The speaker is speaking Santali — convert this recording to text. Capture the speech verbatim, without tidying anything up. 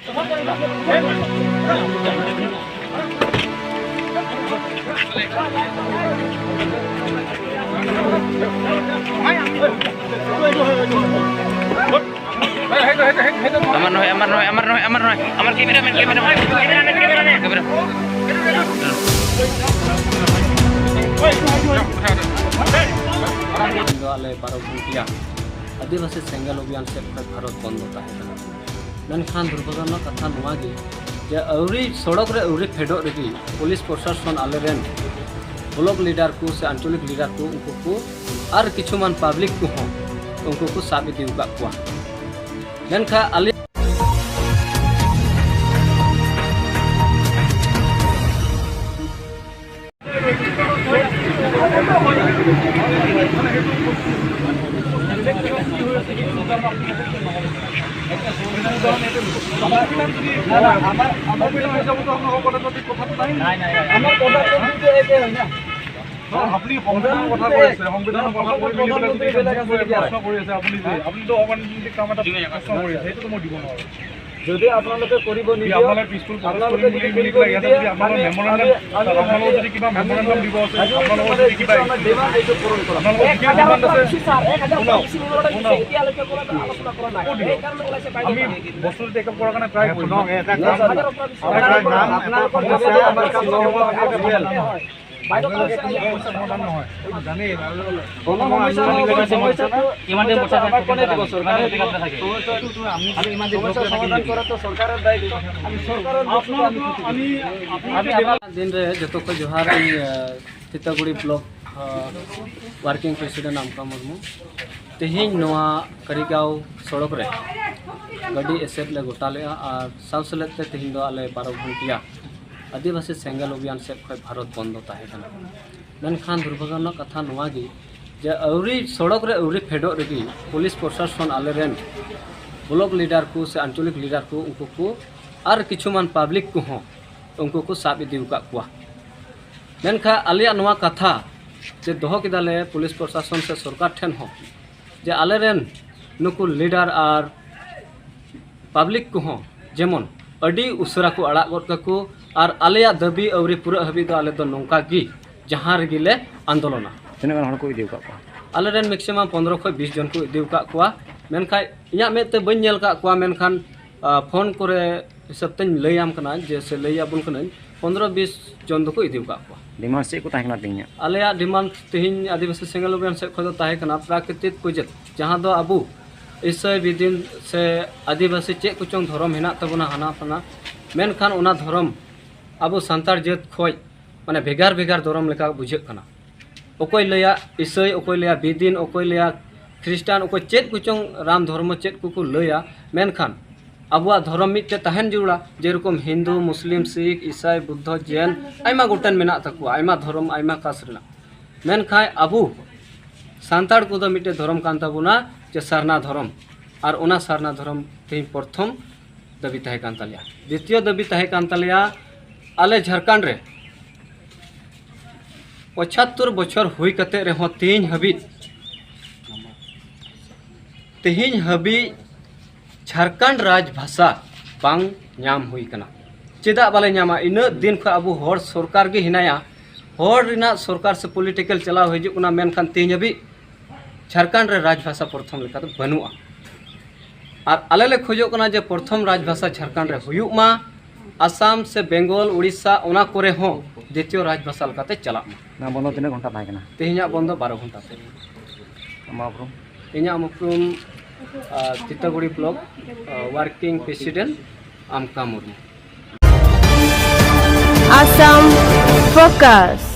ᱟᱢᱟᱨ ᱱᱚᱦᱚᱭ, ᱟᱢᱟᱨ ᱱᱚᱦᱚᱭ, ᱟᱢᱟᱨ ᱱᱚᱦᱚᱭ, ᱟᱢᱟᱨ ᱱᱚᱦᱚᱭ, ᱟᱢᱟᱨ cameraman, cameraman, cameraman. ᱫᱚ ᱟᱞᱮ ᱵᱟᱨᱚ ᱜᱷᱚᱱᱴᱤᱭᱟ ᱟᱹᱫᱤᱵᱟᱹᱥᱤ ᱥᱮᱸᱜᱮᱞ ᱚᱵᱷᱤᱭᱟᱱ ᱥᱮᱫ ᱠᱷᱚᱱ ᱵᱷᱟᱨᱚᱛ ᱵᱚᱱᱫ ᱫᱚ ᱛᱟᱦᱮᱸ ᱠᱟᱱᱟ᱾ ᱢᱮᱱᱠᱷᱟᱱ ᱫᱩᱨᱵᱷᱟᱜᱽᱭᱚ ᱨᱮᱱᱟᱜ ᱠᱟᱛᱷᱟ ᱱᱚᱣᱟ ᱜᱮ ᱡᱮ ᱟᱹᱣᱨᱤ ᱥᱚᱲᱚᱠ ᱨᱮ ᱟᱹᱣᱨᱤ ᱯᱷᱮᱰᱚᱜ ᱨᱮᱜᱮ ᱯᱩᱞᱤᱥ ᱯᱨᱚᱥᱟᱥᱚᱱ ᱟᱞᱮᱨᱮᱱ block leader ᱠᱚ ᱥᱮ ᱟᱧᱪᱚᱞᱤᱠ leader ᱠᱚ ᱩᱱᱠᱩ ᱠᱚ ᱟᱨ ᱠᱤᱪᱷᱩ ᱢᱟᱱ public ᱠᱚᱦᱚᱸ ᱩᱱᱠᱩ ᱠᱚ ᱥᱟᱵ ᱤᱫᱤ ᱟᱠᱟᱫ ᱠᱚᱣᱟ᱾ ᱢᱮᱱᱠᱷᱟᱱ ᱟᱞᱮ আপুনি সংবিধানৰ কথা কৈছে, সংবিধানৰ কথা কৈ পেলাই যদি এনেকুৱা প্ৰশ্ন কৰি আছে আপুনি যে, আপুনি তো অগণতান্ত্ৰিক কাম এটা প্ৰশ্ন কৰি আছে, সেইটোতো মই দিব নোৱাৰোঁ। যদি আপোনালোকে কৰিব নিদিয়ে, আপোনালোকে পিচফুল প্ৰটেষ্ট কৰিম বুলি পেলাই ইয়াতে যদি আপোনালোকৰ মেমৰেণ্ডাম, আপোনালোকৰ যদি কিবা মেমৰেণ্ডাম দিব আছে, আপোনালোকৰ যদি কিবা, আপোনালোকৰ যিখিনি ডিমাণ্ড আছে, শুনক, শুনক, আমি বস্তুটো টেক আপ কৰাৰ কাৰণে ট্ৰাই কৰিম। ᱫᱤᱱ ᱨᱮ ᱡᱚᱛᱚ ᱠᱷᱚᱱ ᱡᱚᱦᱟᱨ, ᱤᱧ, ᱟᱹᱞᱤᱧ ᱛᱤᱛᱟᱜᱩᱲᱤ ᱵᱞᱚᱠ ᱣᱟᱨᱠᱤᱝ ᱯᱨᱮᱥᱤᱰᱮᱱᱴ ᱟᱢᱠᱟ ᱢᱩᱨᱢᱩ᱾ ᱛᱮᱦᱮᱧ ᱱᱚᱣᱟ ᱠᱟᱹᱨᱤᱜᱟᱸᱣ ᱥᱚᱲᱚᱠ ᱨᱮ ᱜᱟᱹᱰᱤ ᱮᱥᱮᱫ ᱞᱮ ᱜᱚᱴᱟ ᱞᱮᱫᱼᱟ ᱟᱨ ᱥᱟᱶ ᱥᱮᱞᱮᱫ ᱛᱮ ᱛᱮᱦᱮᱧ ᱫᱚ ᱟᱞᱮ ᱵᱟᱨᱚ ᱜᱷᱚᱱᱴᱤᱭᱟ ᱟᱹᱫᱤᱵᱟᱹᱥᱤ ᱥᱮᱸᱜᱮᱞ ᱚᱵᱷᱤᱭᱟᱱ ᱥᱮᱫ ᱠᱷᱚᱱ ᱵᱷᱟᱨᱚᱛ ᱵᱚᱱᱫ ᱫᱚ ᱛᱟᱦᱮᱸ ᱠᱟᱱᱟ᱾ ᱢᱮᱱᱠᱷᱟᱱ ᱫᱩᱨᱵᱷᱟᱜᱽᱭᱚ ᱨᱮᱱᱟᱜ ᱠᱟᱛᱷᱟ ᱱᱚᱣᱟ ᱜᱮ ᱡᱮ ᱟᱹᱣᱨᱤ ᱥᱚᱲᱚᱠ ᱨᱮ ᱟᱹᱣᱨᱤ ᱯᱷᱮᱰᱚᱜ ᱨᱮᱜᱮ ᱯᱩᱞᱤᱥ ᱯᱨᱚᱥᱟᱥᱚᱱ ᱟᱞᱮᱨᱮᱱ ᱵᱞᱚᱠ ᱞᱤᱰᱟᱨ ᱠᱚ ᱥᱮ ᱟᱧᱪᱚᱞᱤᱠ ᱞᱤᱰᱟᱨ ᱠᱚ ᱩᱱᱠᱩ ᱠᱚ ᱟᱨ ᱠᱤᱪᱷᱩ ᱢᱟᱱ ᱯᱟᱵᱽᱞᱤᱠ ᱠᱚᱦᱚᱸ ᱩᱱᱠᱩ ᱠᱚ ᱥᱟᱵ ᱤᱫᱤ ᱟᱠᱟᱫ ᱠᱚᱣᱟ᱾ ᱢᱮᱱᱠᱷᱟᱱ ᱟᱞᱮᱭᱟᱜ ᱱᱚᱣᱟ ᱠᱟᱛᱷᱟ ᱡᱮ ᱫᱚᱦᱚ ᱠᱮᱫᱟᱞᱮ ᱯᱩᱞᱤᱥ ᱯᱨᱚᱥᱟᱥᱚᱱ ᱥᱮ ᱥᱚᱨᱠᱟᱨ ᱴᱷᱮᱱ ᱦᱚᱸ ᱡᱮ ᱟᱞᱮᱨᱮᱱ ᱱᱩᱠᱩ ᱞᱤᱰᱟᱨ ᱟᱨ ᱯᱟᱵᱽᱞᱤᱠ ᱠᱚᱦᱚᱸ ᱡᱮᱢᱚᱱ ᱟᱹᱰᱤ ᱩᱥᱟᱹᱨᱟ ᱠᱚ ᱟᱲᱟᱜ ᱜᱚᱫ ᱠᱟᱠᱚ᱾ ᱟᱨ ᱟᱞᱮᱭᱟᱜ ᱫᱟᱹᱵᱤ ᱟᱹᱣᱨᱤ ᱯᱩᱨᱟᱹᱜ ᱦᱟᱹᱵᱤᱡ ᱫᱚ ᱟᱞᱮ ᱫᱚ ᱱᱚᱝᱠᱟ ᱜᱮ ᱡᱟᱦᱟᱸ ᱨᱮᱜᱮ ᱞᱮ ᱟᱱᱫᱳᱞᱚᱱᱟ᱾ ᱛᱤᱱᱟᱹᱜ ᱜᱟᱱ ᱦᱚᱲ ᱠᱚ ᱤᱫᱤ ᱟᱠᱟᱫ ᱠᱚᱣᱟ? ᱟᱞᱮ ᱨᱮᱱ ᱢᱮᱠᱥᱤᱢᱟᱢ ᱯᱚᱱᱫᱽᱨᱚ ᱠᱷᱚᱱ ᱵᱤᱥ ᱡᱚᱱ ᱠᱚ ᱤᱫᱤ ᱟᱠᱟᱫ ᱠᱚᱣᱟ᱾ ᱢᱮᱱᱠᱷᱟᱱ ᱤᱧᱟᱹᱜ ᱢᱮᱫ ᱛᱮ ᱵᱟᱹᱧ ᱧᱮᱞ ᱟᱠᱟᱫ ᱠᱚᱣᱟ, ᱢᱮᱱᱠᱷᱟᱱ ᱯᱷᱳᱱ ᱠᱚᱨᱮ ᱦᱤᱥᱟᱹᱵ ᱛᱮᱧ ᱞᱟᱹᱭᱟᱢ ᱠᱟᱱᱟ ᱡᱮ ᱥᱮ ᱞᱟᱹᱭ ᱟᱵᱚᱱ ᱠᱟᱹᱱᱟᱹᱧ, ᱯᱚᱱᱫᱽᱨᱚ ᱵᱤᱥ ᱡᱚᱱ ᱫᱚᱠᱚ ᱤᱫᱤ ᱟᱠᱟᱫ ᱠᱚᱣᱟ᱾ ᱰᱤᱢᱟᱱᱰ ᱪᱮᱫ ᱠᱚ ᱛᱟᱦᱮᱸ ᱠᱟᱱᱟ ᱛᱮᱦᱮᱧᱟᱜ? ᱟᱞᱮᱭᱟᱜ ᱰᱤᱢᱟᱱᱰ ᱛᱮᱦᱮᱧ ᱟᱹᱫᱤᱵᱟᱹᱥᱤ ᱥᱮᱸᱜᱮᱞ ᱚᱵᱷᱤᱭᱟᱱ ᱥᱮᱫ ᱠᱷᱚᱱ ᱫᱚ ᱛᱟᱦᱮᱸ ᱠᱟᱱᱟ ᱯᱨᱟᱠᱨᱤᱛᱤᱠ ᱯᱩᱡᱟᱹ, ᱡᱟᱦᱟᱸ ᱫᱚ ᱟᱵᱚ ᱤᱥᱟᱹᱭ ᱵᱤᱫᱤᱱ ᱥᱮ ᱟᱹᱫᱤᱵᱟᱹᱥᱤ ᱪᱮᱫ ᱠᱚᱪᱚᱝ ᱫᱷᱚᱨᱚᱢ ᱦᱮᱱᱟᱜ ᱛᱟᱵᱚᱱᱟ ᱦᱟᱱᱟ ᱯᱷᱟᱱᱟ, ᱢᱮᱱᱠᱷᱟᱱ ᱚᱱᱟ ᱫᱷᱚᱨᱚᱢ ᱟᱵᱚ ᱥᱟᱱᱛᱟᱲ ᱡᱟᱹᱛ ᱠᱷᱚᱱ ᱢᱟᱱᱮ ᱵᱷᱮᱜᱟᱨ ᱵᱷᱮᱜᱟᱨ ᱫᱷᱚᱨᱚᱢ ᱞᱮᱠᱟ ᱵᱩᱡᱷᱟᱹᱜ ᱠᱟᱱᱟ᱾ ᱚᱠᱚᱭ ᱞᱟᱹᱭᱟ ᱤᱥᱟᱹᱭ, ᱚᱠᱚᱭ ᱞᱟᱹᱭᱟ ᱵᱤᱫᱤᱱ, ᱚᱠᱚᱭ ᱞᱟᱹᱭᱟ ᱠᱷᱨᱤᱥᱴᱟᱱ, ᱚᱠᱚᱭ ᱪᱮᱫ ᱠᱚᱪᱚᱝ ᱨᱟᱢ ᱫᱷᱚᱨᱢᱚ ᱪᱮᱫ ᱠᱚᱠᱚ ᱞᱟᱹᱭᱟ, ᱢᱮᱱᱠᱷᱟᱱ ᱟᱵᱚᱣᱟᱜ ᱫᱷᱚᱨᱚᱢ ᱢᱤᱫᱴᱮᱡ ᱛᱟᱦᱮᱱ ᱡᱟᱹᱨᱩᱲᱟ᱾ ᱡᱮᱨᱚᱠᱚᱢ ᱦᱤᱱᱫᱩ, ᱢᱩᱥᱞᱤᱢ, ᱥᱤᱠᱷ, ᱤᱥᱟᱭ, ᱵᱩᱫᱽᱫᱷᱚ, ᱡᱮᱱ, ᱟᱭᱢᱟ ᱜᱚᱴᱮᱱ ᱢᱮᱱᱟᱜ ᱛᱟᱠᱚᱣᱟ, ᱟᱭᱢᱟ ᱫᱷᱚᱨᱚᱢ, ᱟᱭᱢᱟ ᱠᱟᱥ ᱨᱮᱱᱟᱜ᱾ ᱢᱮᱱᱠᱷᱟᱱ ᱟᱵᱚ ᱥᱟᱱᱛᱟᱲ ᱠᱚᱫᱚ ᱢᱤᱫᱴᱮᱡ ᱫᱷᱚᱨᱚᱢ ᱠᱟᱱ ᱛᱟᱵᱚᱱᱟ ᱡᱮ ᱥᱟᱨᱱᱟ ᱫᱷᱚᱨᱚᱢ, ᱟᱨ ᱚᱱᱟ ᱥᱟᱨᱱᱟ ᱫᱷᱚᱨᱚᱢ ᱛᱮᱦᱮᱧ ᱯᱨᱚᱛᱷᱚᱢ ᱫᱟᱹᱵᱤ ᱛᱟᱦᱮᱸ ᱠᱟᱱ ᱛᱟᱞᱮᱭᱟ᱾ ᱫᱤᱛᱤᱭᱚ ᱫᱟᱹᱵᱤ ᱛᱟᱦᱮᱸ ᱠᱟᱱ ᱛᱟᱞᱮᱭᱟ, ᱟᱞᱮ ᱡᱷᱟᱲᱠᱷᱚᱸᱰ ᱨᱮ ᱯᱚᱸᱪᱟᱛᱛᱳᱨ ᱵᱚᱪᱷᱚᱨ ᱦᱩᱭ ᱠᱟᱛᱮ ᱨᱮᱦᱚᱸ ᱛᱮᱦᱮᱧ ᱦᱟᱹᱵᱤᱡ, ᱛᱮᱦᱮᱧ ᱦᱟᱹᱵᱤᱡ ᱡᱷᱟᱲᱠᱷᱚᱸᱰ ᱨᱟᱡᱽ ᱵᱷᱟᱥᱟ ᱵᱟᱝ ᱧᱟᱢ ᱦᱩᱭ ᱠᱟᱱᱟ᱾ ᱪᱮᱫᱟᱜ ᱵᱟᱞᱮ ᱧᱟᱢᱟ? ᱤᱱᱟᱹᱜ ᱫᱤᱱ ᱠᱷᱚᱱ ᱟᱵᱚ ᱦᱚᱲ ᱥᱚᱨᱠᱟᱨ ᱜᱮ ᱦᱮᱱᱟᱭᱟ, ᱦᱚᱲ ᱨᱮᱱᱟᱜ ᱥᱚᱨᱠᱟᱨ ᱥᱮ ᱯᱚᱞᱤᱴᱤᱠᱮᱞ ᱪᱟᱞᱟᱣ ᱦᱤᱡᱩᱜ ᱠᱟᱱᱟ, ᱢᱮᱱᱠᱷᱟᱱ ᱛᱮᱦᱮᱧ ᱦᱟᱹᱵᱤᱡ ᱡᱷᱟᱲᱠᱷᱚᱸᱰ ᱨᱮ ᱨᱟᱡᱽ ᱵᱷᱟᱥᱟ ᱯᱨᱚᱛᱷᱚᱢ ᱞᱮᱠᱟ ᱫᱚ ᱵᱟᱹᱱᱩᱜᱼᱟ᱾ ᱟᱨ ᱟᱞᱮ ᱞᱮ ᱠᱷᱚᱡᱚᱜ ᱠᱟᱱᱟ ᱡᱮ ᱯᱨᱚᱛᱷᱚᱢ ᱨᱟᱡᱽ ᱵᱷᱟᱥᱟ ᱡᱷᱟᱲᱠᱷᱚᱸᱰ ᱨᱮ ᱦᱩᱭᱩᱜ ᱢᱟ, ᱟᱥᱟᱢ ᱥᱮ ᱵᱮᱝᱜᱚᱞ, ᱩᱲᱤᱥᱥᱟ, ᱚᱱᱟ ᱠᱚᱨᱮ ᱦᱚᱸ ᱫᱤᱛᱤᱭᱚ ᱨᱟᱡᱽ ᱵᱷᱟᱥᱟ ᱞᱮᱠᱟᱛᱮ ᱪᱟᱞᱟᱜ ᱢᱟ᱾ ᱱᱚᱣᱟ ᱵᱚᱱᱫᱚ ᱛᱤᱱᱟᱹᱜ ᱜᱷᱚᱱᱴᱟ ᱛᱟᱦᱮᱸ ᱠᱟᱱᱟ? ᱛᱮᱦᱮᱧᱟᱜ ᱵᱚᱱᱫᱚ ᱵᱟᱨᱚ ᱜᱷᱚᱱᱴᱟ ᱛᱟᱦᱮᱸ ᱠᱟᱱᱟ᱾ ᱟᱢᱟᱜ ᱩᱯᱨᱩᱢ? ᱤᱧᱟᱹᱜ ᱩᱯᱨᱩᱢ, ᱟᱨ, ᱛᱤᱛᱟᱹᱜᱩᱲᱤ ᱵᱞᱚᱠ, ᱟᱨ, ᱣᱟᱨᱠᱤᱝ ᱯᱨᱮᱥᱤᱰᱮᱱᱴ ᱟᱢᱠᱟ ᱢᱩᱨᱢᱩ᱾ Assam Focus.